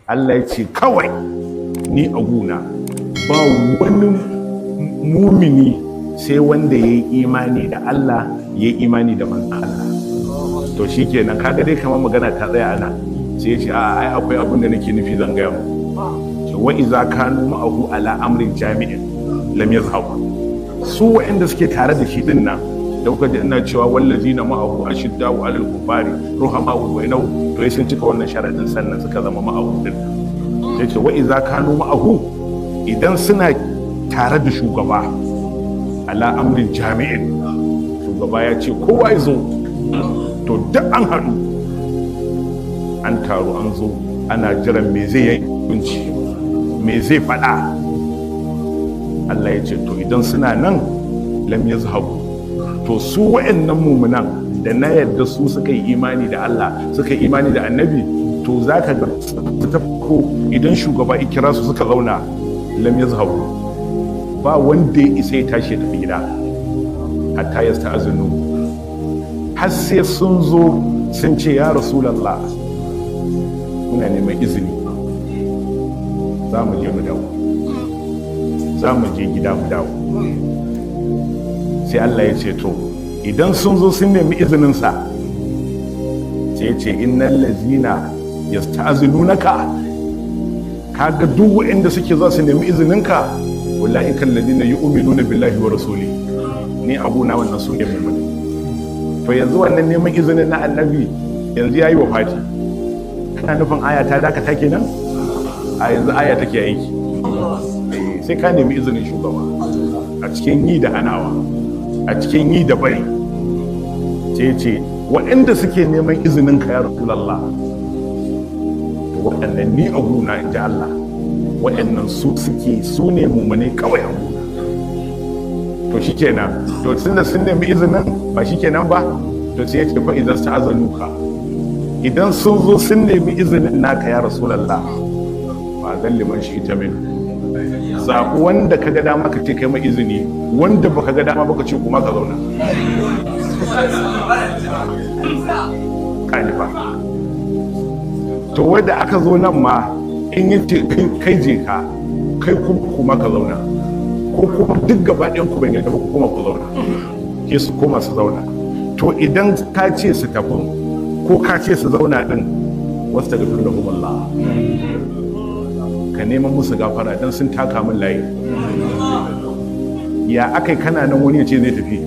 Allah ya ce kawai ni a guna ba wani mumini sai wanda ya yi imani da Allah, ya yi imani da manzon Allah. To shikenan, kaga dai kamar magana ta tsaya ana. Sai ya ce a ai akwai abin da nake nufi zan gaya muku. Ce wa iza kanu ma'ahu ala amrin jami'in lam yazhabu. Su waɗanda suke tare da shi din nan da kuka ji ina cewa wallazina ma'ahu ashiddau alal kufari ruhama'u bainahum, to sun cika wannan sharadin sannan suka zama ma'ahu din. Sai ce wa iza kanu ma'ahu, idan suna tare da shugaba ala amrin jami'in, shugaba ya ce kowa ya zo, to duk an haɗu an taru an zo ana jiran me zai yi hukunci, me zai faɗa. Allah ya ce to idan suna nan lam yazhabu, to su wa'annan mumunan da na yadda su suka yi imani da Allah, suka yi imani da annabi, to zaka ga ta farko idan shugaba ya kira su suka zauna, lam yazhabu, ba wanda ya isa ya tashi ya tafi gida hatta yasta'zinu, har sai sun zo sun ce ya Rasulallah, muna neman izini za mu je mu dawo, za mu je gida mu dawo. Sai Allah ya ce to idan sun zo sun nemi izininsa, sai ya ce innal lazina yasta'zinunaka, kaga duk waɗanda suke za su nemi izininka, ulaika alladhina yu'minuna billahi wa rasuli, ni abuna wannan su ne mu'mini. To yanzu wannan neman izinin na annabi yanzu yayi wafati, kana nufin aya ta dakata kenan? A yanzu aya take aiki. Sai ka nemi izinin shugaba a cikin yi da hanawa, a cikin yi da bari. Sai ce waɗanda suke neman izinin ka ya Rasulallah, to waɗannan ni a guna in ji Allah, waɗannan su suke su ne mumune kawai a guna. To shikenan, to tunda sun nemi izinin ba shikenan ba, to sai ya ce fa idan sta'azanuka, idan sun zo sun nemi izinin naka ya Rasulallah, ba zan liman shi ita min, zaɓi wanda ka ga dama ka ce kai mai izini, wanda baka ga dama baka ce kuma ka zauna. Kaji ba? To wanda aka zo nan ma in yi ce kai je ka, kai kuma ka zauna, ko kuma duk gaba ɗayan ku ban yadda ba ku kuma ku zauna, ke su koma su zauna. To idan ka ce su tafi ko ka ce su zauna din, wasu daga fi Allah, ka neman musu gafara don sun taka min layi. Ya akai kana nan wani ya ce zai tafi,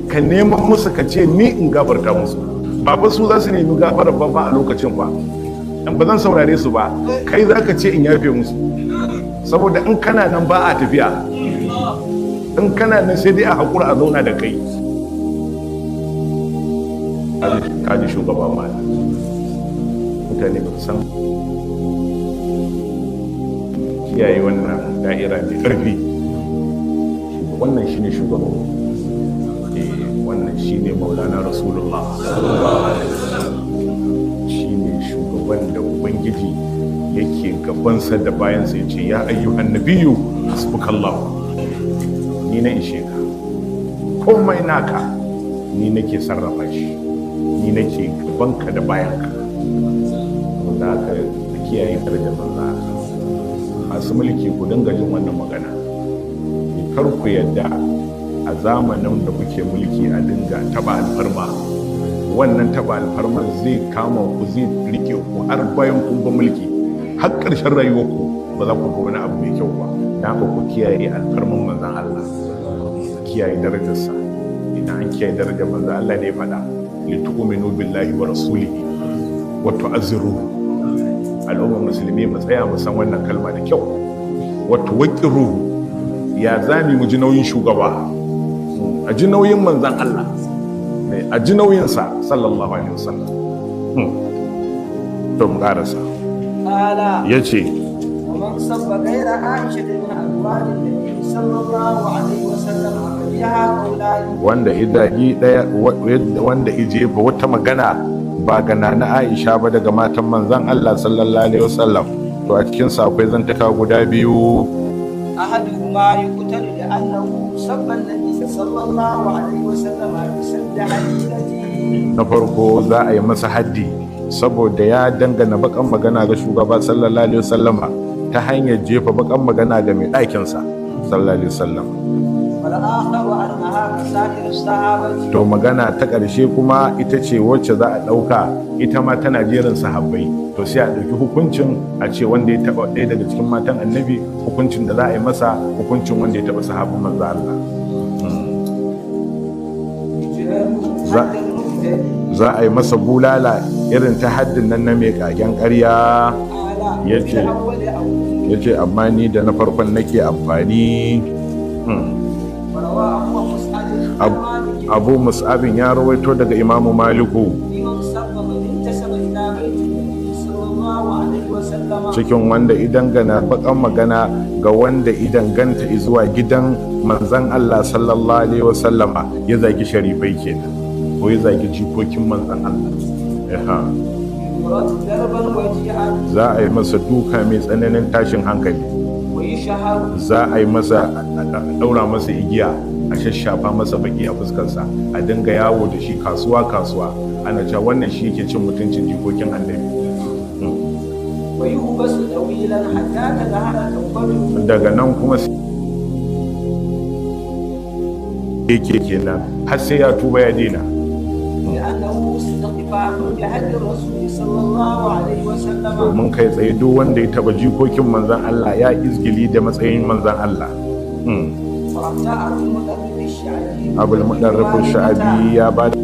ka neman musu ka ce ni in gafarta musu. Ba fa su za su nemi gafarar ba a lokacin ba, in ba zan saurare su ba, kai za ka ce in yafe musu. Saboda in kana nan ba a tafiya, in kana nan sai dai a haƙura a zauna da kai. Kaji shugaba ma mutane ba su san kiyaye wannan da'ira mai ƙarfi. Wannan shine shugaban, wannan shine Maulana Rasulullah, shine shugaban da Ubangiji yake gabansa da bayansa ya ce ya ayyuhan nabiyyu hasbukallah, ni na ishe ka, komai naka ni nake sarrafa shi, ni nake gabanka da bayanka. Wanda aka kiyaye darajar manzo Allah. Masu mulki ku dinga jin wannan magana, kar ku yadda a zamanin da kuke mulki a dinga taba alfarma. Wannan taba alfarma zai kama ku, zai rike ku har bayan kun ba mulki, har ƙarshen rayuwarku ba za ku ga wani abu mai kyau ba. Dan haka ku kiyaye alfarman manzon Allah, kiyaye darajarsa. Idan an kiyaye darajar manzon Allah ne ya faɗa, litu'minu billahi wa rasulihi wa tu'azziruhu. Al'ummar musulmi mu tsaya mu san wannan kalma da kyau. Wa tuwaqqiruhu, ya zami mu ji nauyin shugaba, a ji nauyin manzon Allah, a ji nauyinsa sallallahu alaihi wasallam. To mu karasa. Qala Yace wa man sabba ghayra Aisha min azwaj an-nabi sallallahu alaihi wasallam fa biha qawlan. Wanda idagi daya, wanda ijefa wata magana ba ga Nana Aisha ba daga matan manzon Allah sallallahu alaihi wasallam, to a cikin sa akwai zantaka guda biyu. Ahaduhuma yuqtalu li'annahu sabba an-nabi sallallahu alaihi wasallam bi sabbi halilati. Na farko za a yi masa haddi Saboda ya dangana bakan magana ga shugaba sallallahu alaihi wasallama ta hanyar jefa bakan magana ga mai ɗakinsa sallallahu alaihi wasallam. والآخر أنها كسائر الصحابة. To magana ta ƙarshe kuma ita ce wacce za a ɗauka, ita ma tana jerin sahabbai. To sai a ɗauki hukuncin a ce wanda ya taɓa ɗaya daga cikin matan annabi, hukuncin da za a yi masa hukuncin wanda ya taɓa sahabin manzo Allah. يجلد حد المبتدي. Za a yi masa bulala irin ta haddin nan na mai kagen ƙarya. قال يجي. بالأول أو Ya ce amma ni da na farkon nake amfani. وروى أبو مصعب عن مالك Abu Mus'abin ya rawaito daga Imamu Maliku لمن سب من انتسب إلى بيت النبي صلى الله عليه وسلم cikin wanda idan gana bakan magana ga wanda idan ganta zuwa gidan manzan Allah sallallahu alaihi wasallama, ya zagi sharifai kenan ko ya zagi jikokin manzan Allah. Eha. يرد ضربا وجيعا. Za a yi masa duka mai tsananin tashin hankali. ويشهر. Za a yi masa a daura masa igiya, a shashafa masa baki a fuskarsa, a dinga yawo da shi kasuwa kasuwa ana cewa wannan shi yake cin mutuncin jikokin annabi. ويهبس طويلا حتى تظهر توبته. Daga nan kuma sai yake kenan har sai ya tuba ya daina. لأنه استخفاف بحد الرسول صلى الله عليه وسلم. Domin kai tsaye duk wanda ya taba jikokin manzan Allah ya izgili da matsayin manzan Allah. وأفتى أبو المطرف الشعبي. Abul Mudarrifin Sha'abi ya ba da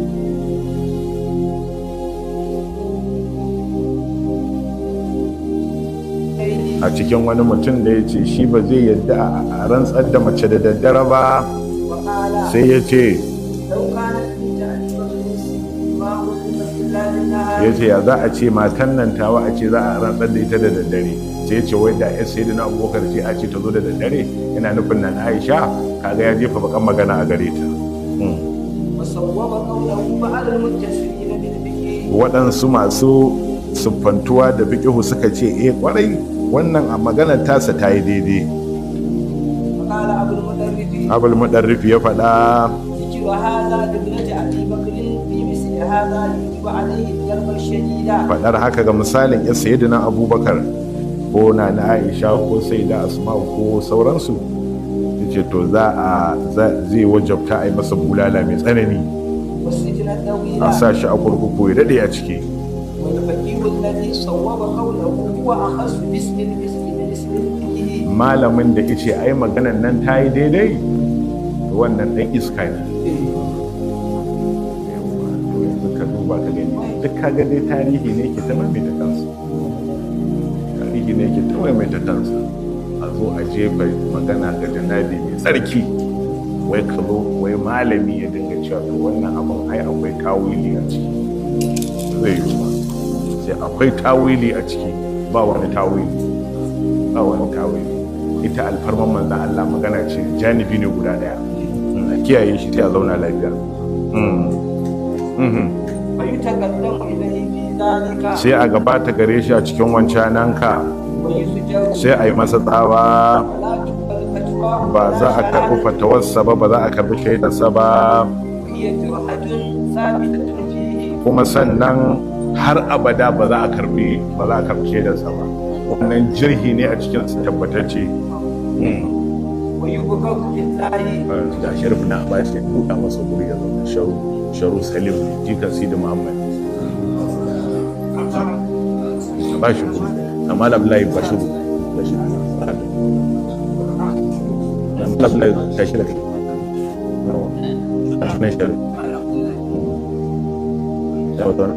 a cikin wani mutum da ya ce shi ba zai yadda a rantsar da mace da daddare ba. وقال Sai ya ce لو كانت بنت أبي بكر الصديق ما ألفت إلا بالنهار. Ya ce ya za a ce matan nan tawa a ce za a rantsar da ita da daddare? Sai ya ce wai da ya sai na Abubakar ce a ce ta zo da daddare, yana nufin nan Aisha, kaga ya jefa bakan magana a gare ta. وصوب قوله بعض المنتسبين بالفقه. Waɗansu masu siffantuwa da fiƙihu suka ce eh kwarai wannan a maganar tasa ta yi daidai. فقال أبو المطرف Abul Mudarrif ya faɗa ذكر هذا لابنة أبي بكر في مثل هذا يجب عليه الضرب الشديد. Faɗar haka ga misalin ya sayyidina Abubakar ko na na Aisha ko sayyida Asma'u ko sauransu, yace to za a zai wajabta a yi masa bulala mai tsanani والسجن الطويل. A sa shi a kurkuku ya daɗe a ciki. والفقيه الذي صوب قوله هو أخص باسم الفسق من اسم الفقه. Malamin da yace ai maganan nan ta yi daidai, wannan ɗan iska ne. Yawwa, to yanzu ka duba ka gani duk ka ga dai tarihi ne ke ta maimaita kansa, tarihi ne ke ta maimaita kansa. A zo a jefa magana ga janabi mai tsarki, wai ka zo wai malami ya dinga cewa to wannan abin ai akwai tawili a ciki. Zai yi ba sai akwai tawili a ciki. Ba wani tawili, ba wani tawili. Ita alfarman manzan Allah magana ce janibi ne guda daya. A kiyaye shi sai a zauna lafiya. Mhm. فيتقدم إليه في ذلك. Sai a gabata gare shi a cikin wancananka. ويزجر. Sai a yi masa tsawa. ولا تقبل فتواه Ba ولا za a karɓi شهادته. fatawarsa ba, ba za a karɓi shaidarsa ba. وهي جرحة ثابتة فيه. Kuma sannan har abada ba za a karɓi shaidarsa ba. Wannan jirhi ne a cikin tabbatacce. ويبغض في الله. Da Sharif na ba shi buɗa masa guri ya zauna. Sharu Sharu Salim jikan Sidi Muhammad, a ba shi guri. Amma Abdullahi Bashiru Bashiru amma Abdullahi tashi da kai. Tashi nan Sharif. Yawa, zauna.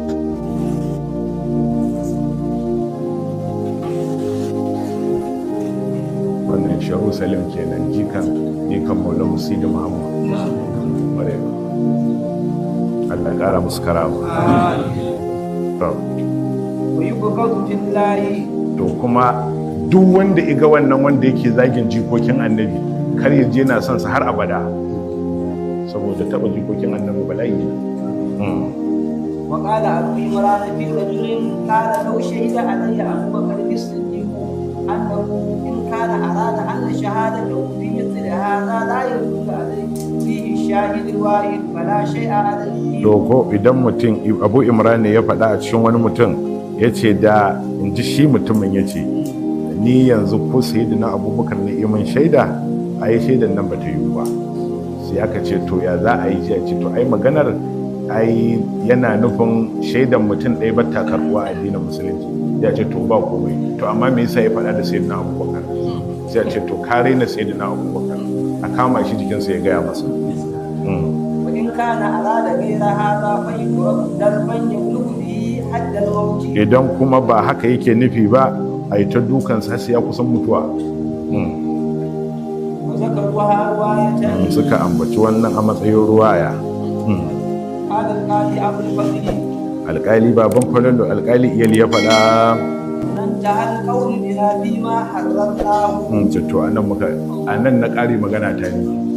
Wannan Sharu Salim kenan, jikan Maulana Sidi Muhammad. Ƙwarai. Allah ya ƙara musu karama. To. ويبغض في الله. To kuma duk wanda iga wannan wanda yake zagin jikokin annabi, kar ya je na son sa har abada, saboda taba jikokin annabi bala'i ne. وقال أبو عمران في رجل قال لو شهد علي أبو بكر الصديق أنه إن كان أراد أن شهادته في مثل هذا لا يدل عليه فيه. الشاهد الواحد فلا شيء عليه. To ko idan mutum Abu Imran ne ya faɗa a cikin wani mutum, ya ce da in ji shi mutumin, ya ce ni yanzu ko Sayyidina Abubakar ne imin shaida, a yi shaidan nan ba ta yiwu ba. Sai aka ce to ya za a yi? Ya ce to ai maganar ai yana nufin shaidan mutum ɗaya ba ta karɓuwa a addinin Musulunci. Ya ce to ba komai, to amma me yasa ya faɗa da Sayyidina Abubakar? Sai ya ce to ka raina Sayyidina Abubakar, a kama shi jikinsa ya gaya masa. وإن كان أراد غير هذا فيضرب ضربا يبلغ به حد الموت. Idan kuma ba haka yake nufi ba, a yi ta dukansa sai ya kusan mutuwa. وذكروها رواية. Suka ambaci wannan a matsayin ruwaya. قال القاضي أبو الفضل: Alkali baban Falalu, alkali Iyali ya faɗa: انتهى القول بنا فيما حررناه. Ce to anan muka, anan na ƙari magana ta ni.